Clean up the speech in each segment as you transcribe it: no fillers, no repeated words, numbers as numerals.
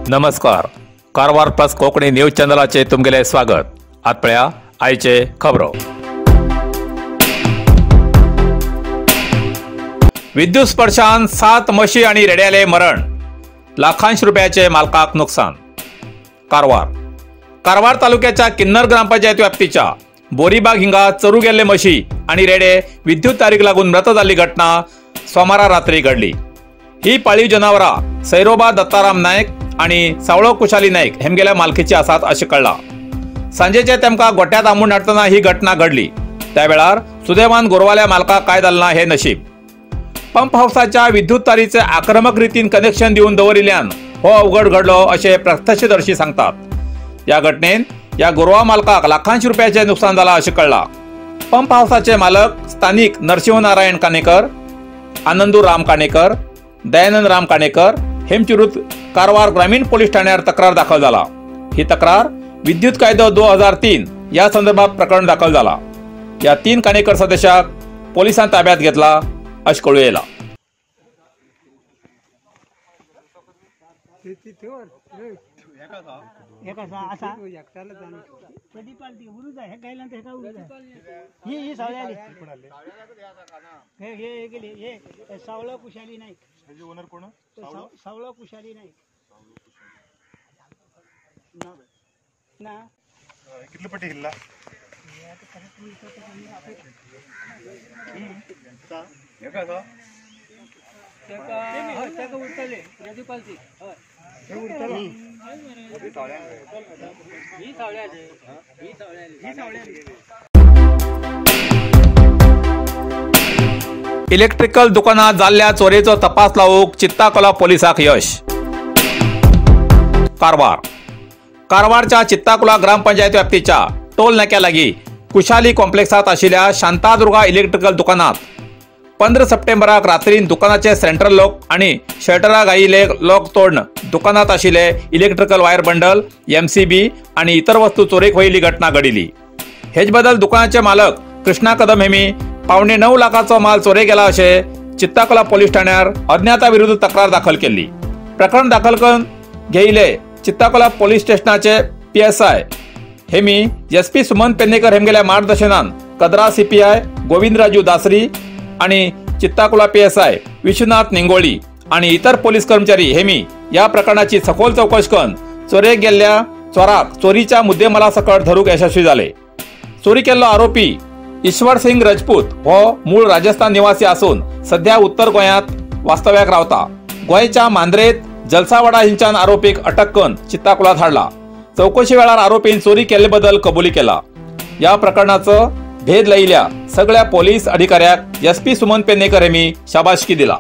नमस्कार, Karwar plus Konkani news चॅनलाचे तुमगेले स्वागत. आत पळया आयचे खबरो. विद्युत स्पर्शान 7 म्हशी आणि रेड्याले मरण, लाखांश रुपयाचे मालकाक नुकसान. कारवार कारवार तालुक्याच्या किन्नर ग्रामपंचायत व्याप्तीच्या बोरीबाग हिंगा चरू गेल्ले म्हशी आणि रेडे विद्युत तारीक लागून मृत जाल्ली घटना सोमारा रात्री घडली. ही पाळीव जनावरां सैरोबा दत्ताराम नायक आणि सावळो कुशाली नायक हेमगेल्या मालकीची आसात अशें कळ्ळां. सांजेचे तेमकां गोट्यांत आंबून हाडटना ही घटना घडली. त्या वेळार सुदैवान गोरवाल्या मालकाक काय जालें ना हे नशीब. पंप हावसाच्या विद्युत तारीचे आक्रमक रितीन कनेक्शन दिवन दवरिल्ल्यान हो अवघड घडलो अशें प्रत्यक्षदर्शी सांगतात. ह्या घटनेन ह्या गोरवा मालकाक लाखांश रुपयाचे नुकसान जालां अशें कळ्ळां. पंप हावसाचे मालक स्थानीक नरसिंह नारायण कानेकर, आनंदू राम कानेकर, दयानंद राम कानेकर हेमचे विरुद्ध कारवार ग्रामीण पोलीस ठाण्यार तक्रार दाखल जाला. ही तक्रार विद्युत कायदो 2003 या संदर्भात प्रकरण दाखल जाला. या 3 कानेकर सदस्याक पोलिसांनी ताब्यात घेतला अशें कळूं येयलां. सावळो कुशाली नाईक. ना कितले पटी हिल्ला तेका उरतले रजूपालची. ही सावळ्याचे ही सावळ्याली ही सावळ्याली. इलेक्ट्रिकल दुकानात जाल्ल्या चोरयेचो तपास लावूंक चित्ताकोला पोलिसाक यश. कारवार कारवारच्या चित्ताकोला ग्रामपंचायत व्याप्तीच्या टोल नाक्या लागीं कुशाली कॉम्प्लेक्सात आशिल्ल्या शांतादुर्गा इलेक्ट्रिकल दुकानात 15 सप्टेंबराक रात्रीन दुकानाचे सेंट्रल लॉक आनी शटराक आयिल्ले लॉक तोडून दुकानात आशिल्ले इलेक्ट्रिकल वायर बंडल, MCB आनी इतर वस्तू चोरीक व्हयिल्ली घटना घडिल्ली. हेच बदल दुकानाचे मालक कृष्णा कदम हेमी 8.75 लाखाचो माल चोरी गेला अशें चित्ताकोला पोलीस ठाण्यार अज्ञाता विरुद्ध तक्रार दाखल केल्ली. प्रकरण दाखल करून घेयिल्ले चित्ताकोला पोलीस स्टेशनाचे PSI Hemi SP Suman Pednekar हेमगेल्या मार्गदर्शनान कदरा CPI Govindraju Dasari आणि चित्ताकोला PSI Vishwanath Ningoli आणि इतर पोलीस कर्मचारी हेमी या प्रकरणाची सखोल चौकशी करून चोरयेक गेल्ल्या चोराक चोरीच्या मुद्देमाला सकट धरूंक यशस्वी जाले. चोरी केल्लो आरोपी ईश्वर सिंग रजपूत हो मूळ राजस्थान निवासी आसून सध्या उत्तर गोंयांत वास्तव्याक रावता. गोंयच्या मांद्रेत जलसावाडा हिंच्यान आरोपीक अटक करून चित्ताकोलात हाडला. चौकशी वेळार आरोपीन चोरी केल्ले बद्दल कबुली केला. या प्रकरणाचो भेद लायिल्ल्या सगळ्या पोलीस अधिकाऱ्याक SP Suman Pednekar हेमी शाबासकी दिला.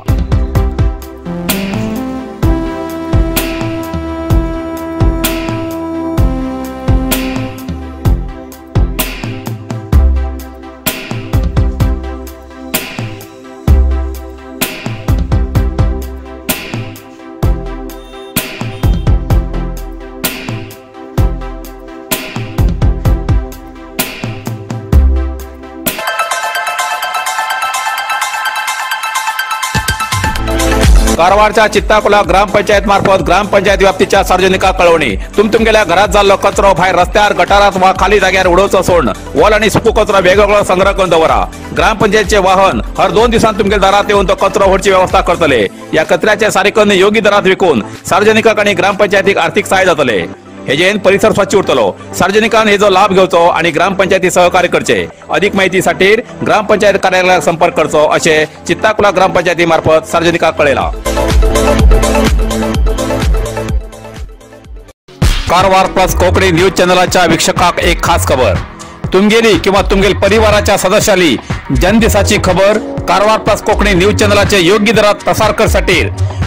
कारवारच्या चित्ताकोला ग्रामपंचायत मार्फत ग्रामपंचायत व्याप्तीच्या सार्वजनिका कळवणी. तुमगेल्या घरात जाल्लो कचरो भायर रस्त्यार, गटारात वा खाली जाग्यार उडोवचो सोडून वल आणि सुको कचरो वेगवेगळो संग्रह करून दवरा. ग्रामपंचायतचे वाहन हर 2 दिवसांत तुमगेल्या दारात येवन तो कचरो व्हरची व्यवस्था करतले. या कचऱ्याचे सारिकन योग्य दरात विकून सार्वजनिकांक आणि ग्रामपंचायतीक आर्थिक सहाय्य जातले. हेजेन परिसर स्वच्छ उरतलो. सार्वजनिकान हेजो लाभ घेवचो आणि ग्रामपंचायती सहकार्य करचे. अधिक माहितीसाठी ग्रामपंचायत कार्यालयाक संपर्क करचो अशें चित्ताकोला ग्रामपंचायती मार्फत सार्वजनिकांक कळयलां. कारवार प्लस कोंकणी न्यूज चॅनलाच्या वीक्षकाक एक खास खबर. तुमगेली किंवा तुमगेल परिवाराच्या सदस्याली जन्मदिसाची खबर कारवार प्लस कोंकणी न्यूज चॅनलाचे योग्य दरात प्रसार करसाठी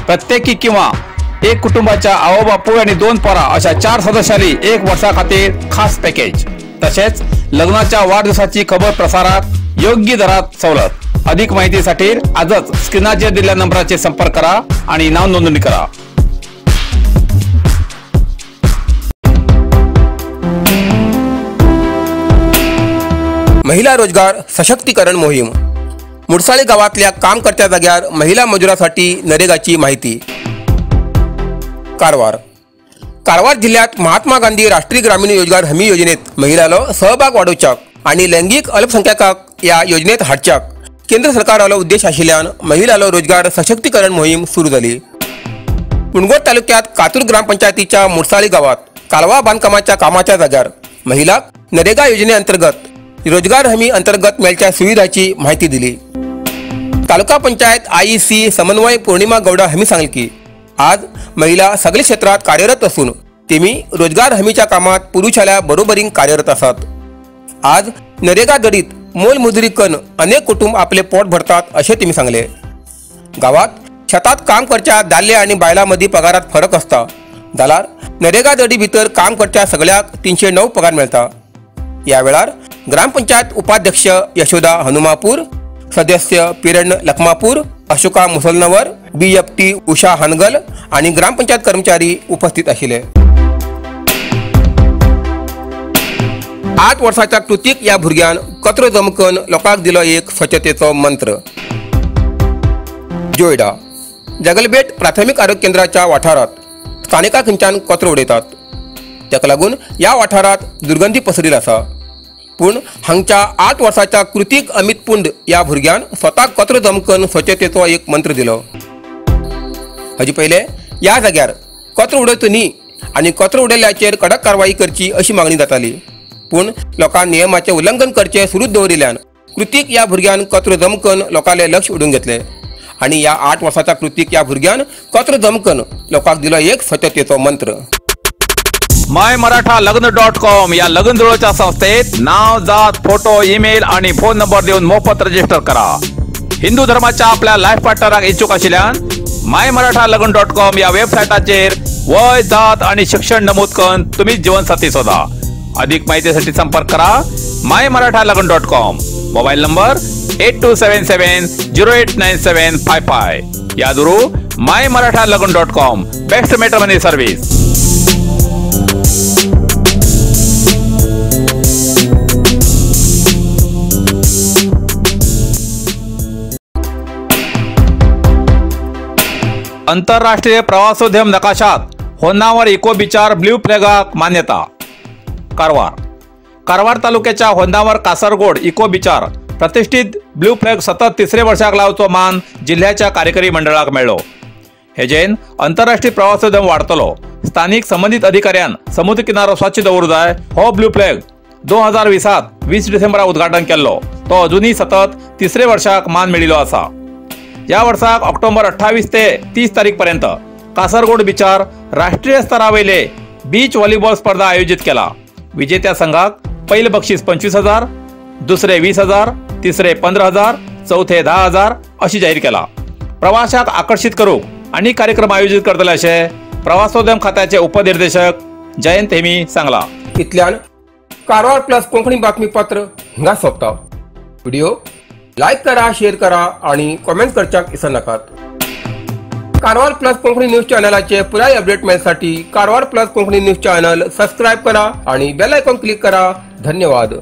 प्रत्येकी किंवा एक कुटुंबाच्या आवो बापूय आणि 2 पोरां अशा 4 सदस्यांनी 1 वर्षा खातीर खास पॅकेज. तसेच लग्नाच्या वाढदिवसाची खबर प्रसारात योग्य दरात सवलत. अधिक माहितीसाठी आजच स्क्रीनाचेर दिलेल्या नंबराचेर संपर्क करा आणि नाव नोंदणी करा. महिला रोजगार सशक्तीकरण मोहीम. मुडसाळे गावातल्या काम करत्या जाग्यार महिला मजुरासाठी नरेगाची माहिती. कारवार कारवार जिल्ह्यात महात्मा गांधी राष्ट्रीय ग्रामीण रोजगार हमी योजनेत महिलांलो सहभाग वाडोवच्याक आनी लैंगिक अल्पसंख्याकांक ह्या योजनेत हाडच्याक केंद्र सरकारालो उद्देश आशिल्ल्यान महिलांलो रोजगार सशक्तीकरण मोहीम सुरू जाली। मुनगोट तालुक्यात कातूर ग्रामपंचायतीच्या मुरसाळी गावात कालवा बांधकामाच्या कामाच्या जाग्यार महिलांक नरेगा योजने अंतर्गत रोजगार हमी अंतर्गत मेळच्या सुविधाची माहिती दिली। तालुका पंचायत IEC समन्वय पौर्णिमा गौडा हमी सांगले की आज महिला सगळे क्षेत्रात कार्यरत असून तेमी रोजगार हमीच्या कामात पुरुषाल्या बरोबरीन कार्यरत आसात। आज नरेगा दरीत मोलमजुरी कन अनेक कुटुंब आपले पोट भरतात असे तेमी सांगले। गावात शेतात काम करच्या दादले आणि बायलां मदीं पगारात फरक आसता जाल्यार नरेगा दडी भितर काम करच्या सगळ्याक 309 पगार मेळटा। या वेळार ग्रामपंचायत उपाध्यक्ष यशोदा हनुमापूर, सदस्य पिरण लखमापूर, अशोका मुसलनवर, BFT Usha Hangal आणि ग्रामपंचायत कर्मचारी उपस्थित आशिल्ले। 8 वर्षाच्या कृतीक या भुरग्यान कचरो जमकन लोकांक दिलो एक स्वच्छतेचो मंत्र। जोयडा जगलबेट प्राथमिक आरोग्य केंद्राच्या वाठारात स्थानिकां खंयच्यान कचरो उडयतात, ताका लागून ह्या वाठारात दुर्गंधी पसरिल्ली आसा। पूण हांगच्या 8 वर्षाच्या कृतीक अमित पुंड ह्या भुरग्यान स्वताक कचरो जमकन स्वच्छतेचो एक मंत्र दिलो। हाजे पयले ह्या जाग्यार कचरो उडयचो न्ही आनी कचरो उडयल्ल्याचेर कडक कारवाई करची अशी मागणी जाताली, पूण लोकांक नियमाचें उल्लंघन करचें सुरूच दवरिल्ल्यान कृतीक ह्या भुरग्यान कचरो जमकन लोकांले लक्ष ओडून घेतलें आनी ह्या 8 वर्साच्या कृतीक ह्या भुरग्यान कचरो जमकन लोकांक दिलो एक स्वच्छतेचो मंत्र। My Maratha लग्न .com या लग्न जुळोच्या संस्थेत नाव, जात, फोटो, ईमेल आणि फोन नंबर देऊन मोफत रजिस्टर करा। हिंदू धर्माच्या आपल्या लायफ पार्टनराक इच्छुक आशिल्ल्यान my Maratha लग्न .com या वेबसायटाचेर वय, जात आणि शिक्षण नमूद करून तुम्ही जीवनसाथी शोधा। अधिक माहितीसाठी संपर्क करा my Maratha लग्न .com, mobile number 8277 089755। याद उरू, my Maratha लग्न .com, best matrimony service. आंतरराष्ट्रीय प्रवासोद्यम नकाशात होन्नावर इको बिचार ब्ल्यू फ्लॅगाक मान्यता। कारवार कारवार तालुक्याच्या होन्नावर कासरगोड इको बिचार प्रतिष्ठित ब्ल्यू फ्लॅग सतत तिसरे वर्षाक लावचो मान जिल्ह्याच्या कार्यकारी मंडळाक मेळ्ळो। हेजेन आंतरराष्ट्रीय प्रवासोद्यम वाडतलो। स्थानिक संबंधित अधिकाऱ्यान समुद्र किनारो स्वच्छ दवरूं जाय हो ब्ल्यू फ्लॅग 2020 20 डिसेंबराक उद्घाटन केल्लो, तो अजूनय सतत तिसरे वर्षाक मान मेळिल्लो आसा। या वर्साक ऑक्टोबर 28 ते 30 तारीख पर्यंत कासरगोड बिचार राष्ट्रीय स्तरावयले बीच व्हॉलीबॉल स्पर्धा आयोजित केला। विजेत्या संघाक पहिले बक्षीस 25,000, दुसरे 20,000, तिसरे 15,000, चौथे 10,000 अशी जाहीर केला। प्रवाशाक आकर्षित करूक आणि कार्यक्रम आयोजित करतले अशें प्रवासोद्यम खात्याचे उपनिर्देशक जयंत हेमी सांगला। इतल्यान कारवार प्लस कोंकणी बातमीपत्र हिंगा सोंपता। व्हिडिओ लायक करा, शेअर करा आणि कमेंट करच्याक विसरनाकात। कारवार प्लस कोंकणी न्यूज चॅनलाचे पुराय update मेळसाठी Karwar plus Konkani news channel subscribe करा आणि बेल आयकॉन क्लिक करा। धन्यवाद।